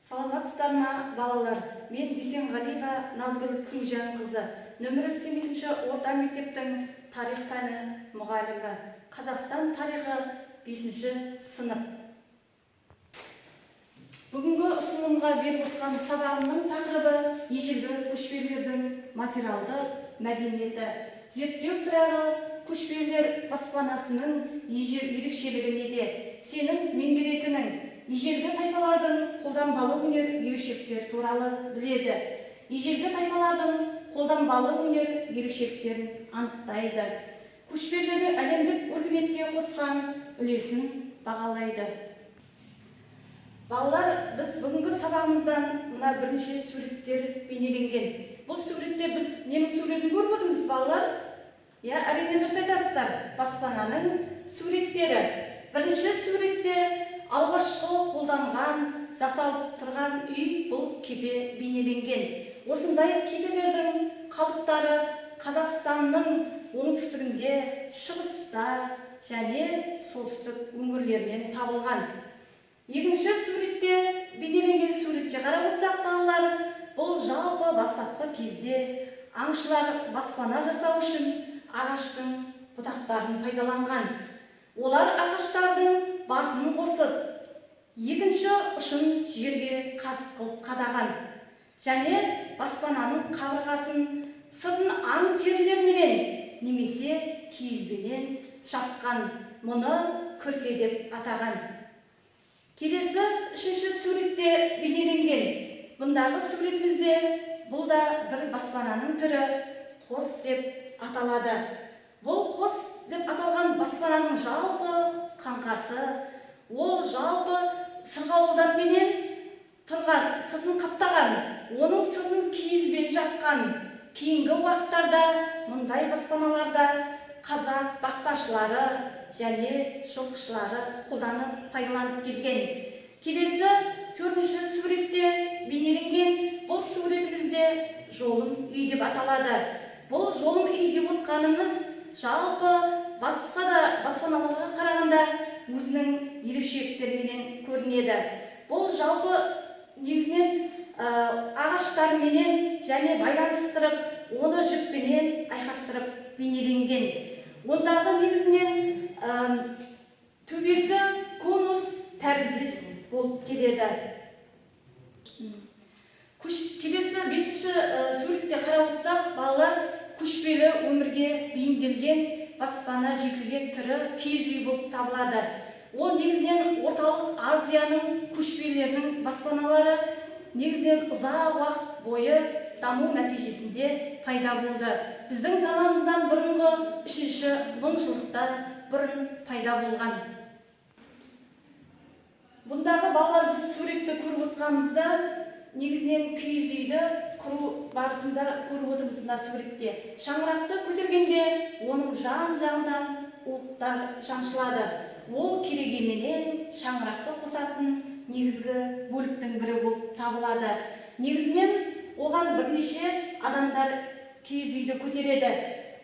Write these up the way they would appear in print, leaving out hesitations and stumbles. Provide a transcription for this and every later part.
Саламатсыздар ма, балалар? Мен Дүйсенғалиева Назгүл Кенжанқызы, нөмірі 82 орта мектептің тарих пәні мұғалімі. Қазақстан тарихы, 5 сынып. Бүгінгі ұсынымға беріп отқан сабағымның тақырыбы: ежелгі көшпелілердің материалды мәдениеті. Зерттеу сұрағы: көшпелілер баспанасының ерекшелігі неде? Сенің меңгеретінің: ежелгі тайпалардың қолданбалы өнер ерекшеліктері туралы біледі, ежелгі тайпалардың қолданбалы өнер ерекшеліктерін анықтайды, көшпелілердің әлемдік өркениетке қосқан үлесін бағалайды. Балалар, біз бүгінгі сабағымыздан мына бірнеше суреттер бейнеленген. Бұл суретте біз ненің суретін көріп отырмыз, балалар? Иә, әрине, дұрыс айтасыздар, баспананың суреттері. Бірінші суретте алғашқы қолданған, жасалып тұрған үй, бұл кепе бейнеленген. Осындай кепелердің қалдықтары Қазақстанның оңтүстігінде, шығыста және солтүстік өңірлерінен табылған. Екінші суретте бейнеленген суретке қарап отырсақ, балалар, бұл жалпы бастапқы кезде аңшылар баспана жасау үшін ағаштың бұтақтарын пайдаланған. Олар ағаштардың басын қосып, екінші ұшын жерге қазық қылып қадаған және баспананың қабырғасын, сыртын аң терілерменен немесе киізбенен жапқан. Мұны күрке деп атаған. Келесі, үшінші суретте бейнеленген, бұндағы суретімізде бұл да бір баспананың түрі, қос деп аталады. Бұл қос деп аталған баспананың жалпы қаңқасы, ол жалпы сырғауылдарменен тұрған, сыртын қаптаған, оның сыртын киізбен жапқан. Кейінгі уақыттарда мұндай баспаналарда қазақ бақташылары және жылқышылары қолданып, пайдаланып келген. Келесі, төртінші суретте бейнеленген бұл суретімізде жолым үй деп аталады. Бұл жолым үй деп отқанымыз жалпы басқа да баспаналарға қарағанда өзінің ерекшеліктеріменен көрінеді. Бұл жалпы негізінен ағаштарменен және байланыстырып, оны жіппенен айқастырып бейнеленген. Ондағы негізінен төбесі конус тәріздес болып келеді. Келесі, бесінші суретте қарап отырсақ, балалар, көшпелі өмірге бейімделген баспана жетілген түрі киіз үй болып табылады. Ол негізінен Орталық Азияның көшпелілерінің баспаналары негізінен ұзақ уақыт бойы даму нәтижесінде пайда болды. Біздің заманымыздан бұрынғы үшінші мыңжылдықта бұрын пайда болған. Бұндағы, балалар, біз суретті көріп отқанымызда, негізінен киіз үйді құру барысында көріп отырмыз. Мына суретте шаңырақты көтергенде оның жан жағынан уықтар шаншылады. Ол керегеменен шаңырақты қосатын негізгі бөліктің бірі болып табылады. Негізінен оған бірнеше адамдар киіз үйді көтереді.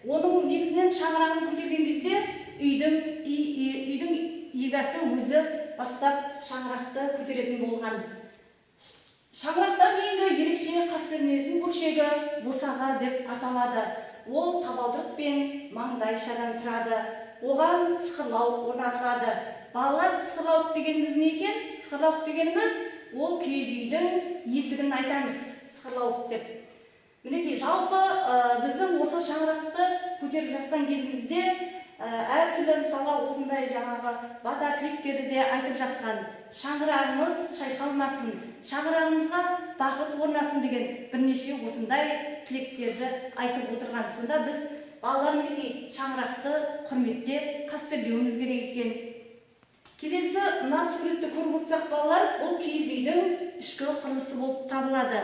Оның негізінен шаңырағын көтерген кезде үйдің егасы өзі бастап шаңырақты көтеретін болған. Шаңырақтан кейінгі ерекше қастерленетін бөлшегі босаға деп аталады. Ол табалдырық пен маңдайшадан тұрады. Оған сықырлауық орнатылады. Балалар, сықырлауық дегеніміз не екен? Сықырлауық дегеніміз ол киіз үйдің есігін айтамыз сықырлауық деп. Мінекей, жалпы біздің осы шаңырақты көтеріп жатқан кезімізде әртүрлі, мысалға, осындай жаңағы бата тілектерді де айтып жатқан: шаңырағымыз шайқалмасын, шаңырағымызға бақыт орнасын деген бірнеше осындай тілектерді айтып отырған. Сонда біз, балалар, мінекей, шаңырақты құрметтеп, қастерлеуіміз керек екен. Келесі мына суретті көріп отырсақ, балалар, бұл киіз үйдің ішкі құрылысы болып табылады.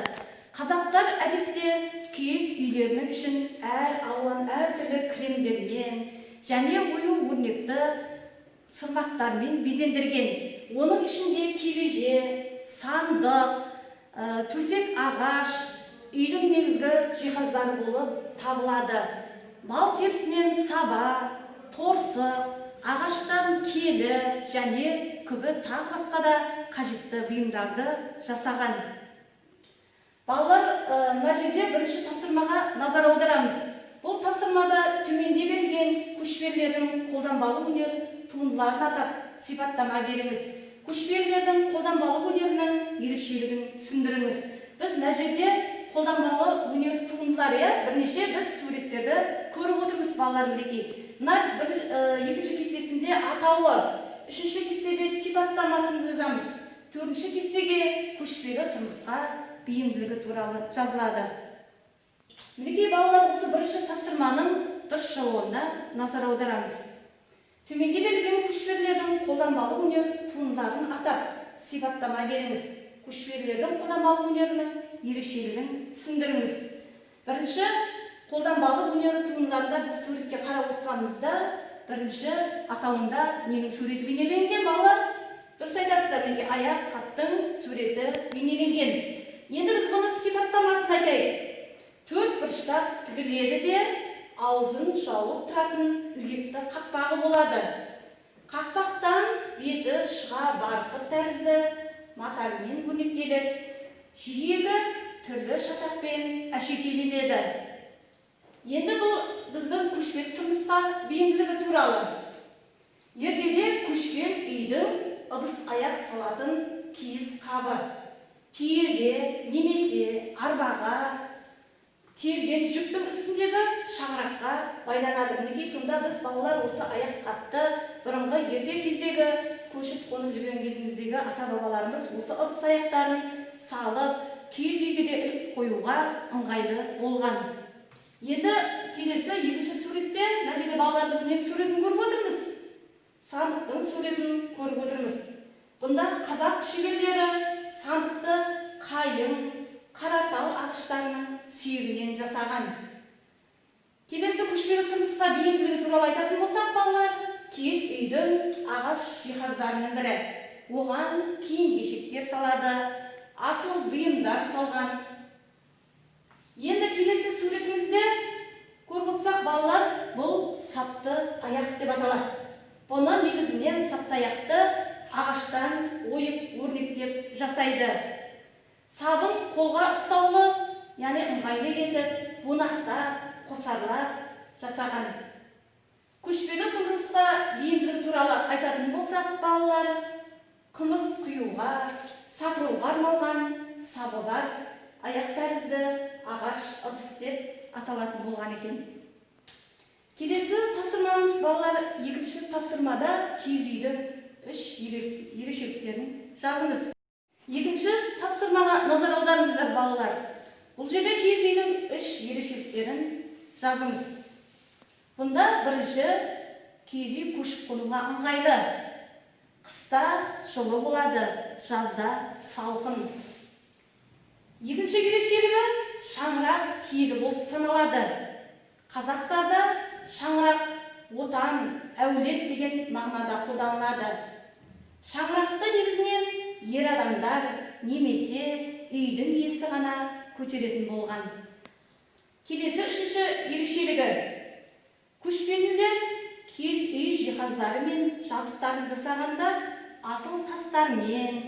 Қазақтар әдетте киіз үйлерінің ішін әр алуан, әртүрлі кілемдермен және ою өрнекті сырмақтармен безендірген. Оның ішінде кебеже, сандық, төсек ағаш үйдің негізгі жиһаздары болып табылады. Мал терісінен саба, торсық, ағаштан келі және күбі, тағы басқа да қажетті бұйымдарды жасаған. Балалар, мына жерде бірінші тапсырмаға назар аударамыз. Бұл тапсырмада төменде берілген көшпелілердің қолданбалы өнер туындыларын атап, сипаттама беріңіз. Көшпелілердің қолданбалы өнерінің ерекшелігін түсіндіріңіз. Біз мына жерде қолданбалы өнер туындылары, иә, бірнеше біз суреттерді көріп отырмыз, балалар, мінекей. Мына бір, екінші кестесінде атауы, үшінші кестеде сипаттамасын жазамыз. Төртінші кестеге көшпелі тұрмысқа бейімділігі туралы жазылады. Мінекей, балалар, осы бірінші тапсырманың дұрыс жауабына назар аударамыз. Төменде берілген көшпелілердің қолданбалы өнер туындыларын атап, сипаттама беріңіз. Көшпелілердің қолданбалы өнерінің ерекшелігін түсіндіріңіз. Бірінші қолданбалы өнер туындыларында біз суретке қарап отырғанымызда, бірінші атауында ненің суреті бейнеленген, балалар? Дұрыс айтасыздар, мінекей, аяқ қаптың суреті бейнеленген. Енді біз бұны сипаттамасын айтайық. Төрт бұрыштап тігіледі де, аузын жауып тұратын ілгекті қақпағы болады. Қақпақтан беті шыға барқыт тәрізді матамен өрнектеліп, жиегі түрлі шашақпен әшекейленеді. Енді бұл біздің көшпелі тұрмысқа бейімділігі туралы. Ертеде көшпелі үйдің ыдыс аяқ салатын киіз қабы түйеге немесе арбаға тиелген жүктің үстіндегі шаңыраққа байланады. Мінекей, сонда біз, балалар, осы аяқ қапты бұрынғы ерте кездегі көшіп қонып жүрген кезіміздегі ата бабаларымыз осы ыдыс аяқтарын салып, киіз үйге де іліп қоюға ыңғайлы болған. Енді келесі екінші суретте, мына жерде, балалар, біз ненің суретін көріп отырмыз? Сандықтың суретін көріп отырмыз. Бұнда қазақ шеберлері сандықты қайың, қаратал ағаштарының сүйегінен жасаған. Келесі көшпелі тұрмысқа бейімділігі туралы айтатын болсақ, балалар, киіз үйдің ағаш жиһаздарының бірі. Оған киім кешектер салады, асыл бұйымдар салған. Енді келесі суретімізде көріп отырсақ, балалар, бұл сапты аяқ деп аталады. Бұны негізінен сапты аяқты ағаштан ойып, өрнектеп жасайды. Сабын қолға ұстаулы, яғни ыңғайлы етіп, бунақтап, қосарлап жасаған. Көшпелі тұрмысқа бейімділігі туралы айтатын болсақ, балалар, қымыз құюға, сапыруға арналған сабы бар аяқ тәрізді ағаш ыдыс деп аталатын болған екен. Келесі тапсырмамыз, балалар, екінші тапсырмада киіз үйдің үш ерекшеліктерін жазыңыз. Екінші тапсырмаға назар аударыңыздар, балалар. Бұл жерде киіз үйдің үш ерекшеліктерін жазыңыз. Бұнда бірінші, киіз үй көшіп қонуға ыңғайлы. Қыста жылы болады, жазда салқын. Екінші ерекшелігі, шаңырақ киелі болып саналады. Қазақтарда шаңырақ отан, әулет деген мағынада қолданылады. Шаңырақты негізінен ер адамдар немесе үйдің иесі ғана көтеретін болған. Келесі үшінші ерекшелігі, көшпелілер киіз үй жиһаздары мен жабдықтарын жасағанда асыл тастармен,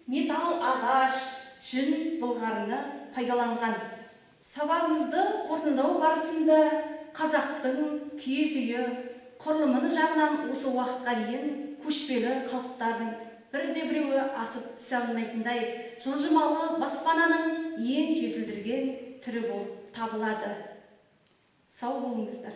металл, ағаш, жүн, былғарыны пайдаланған. Сабағымызды қорытындылау барысында қазақтың киіз үйі құрылымы жағынан осы уақытқа дейін көшпелі халықтардың бірде біреуі асып түсе алмайтындай жылжымалы баспананың ең жетілдірген түрі болып табылады. Сау болыңыздар.